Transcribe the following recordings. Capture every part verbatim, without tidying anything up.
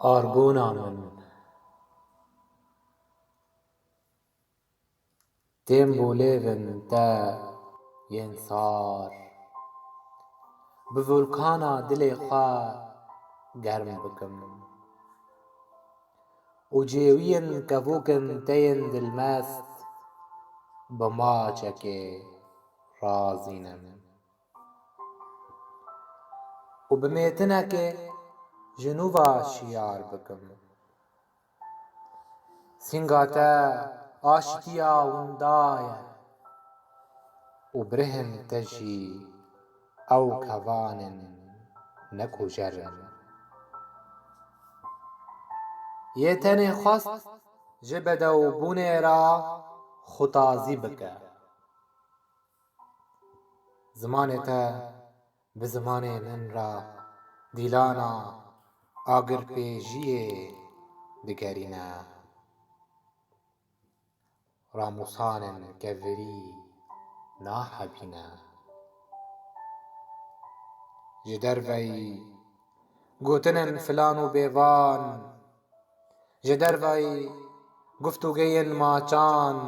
Argona min. Tên bolêvin te yên sar. Bi vulkana dilê xwe germ bikim. Û cêwiyên kevokên te yên dilmest bi maçekê razînim. Û bi mêtinekê ji nû ve şiyar bikim. Sînga te aştiya winda ye û birihên te jî ew kevan in, ne kujer in. Yê tenê xwest ji bedewbûnê re xwe tazî bike. Zimanê te bi zimanê min re dîlana agirpêjiyê digerîne. Ramûsanên kevirî nahebîne. Ji derveyî gotinên filan û bêvan, ji derveyî guftûgeyên maçan,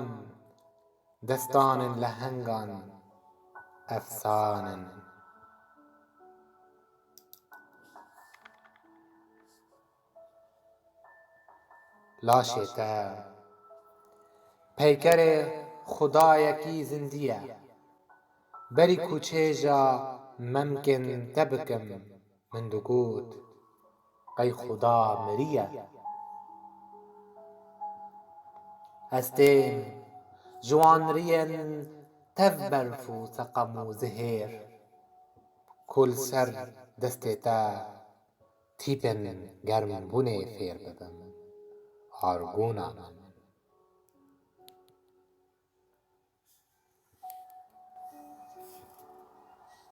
destanên lehengan efsan in. Laşê te peykerê xudayekî zindî ye. Berî ku çêja memkên te bikim, min digot, qey xuda miriye? Ez tên ji wan riyên tev berf û seqem û zihêr ku li ser destê te tîpên germbûnê fêr bibim. Argona min.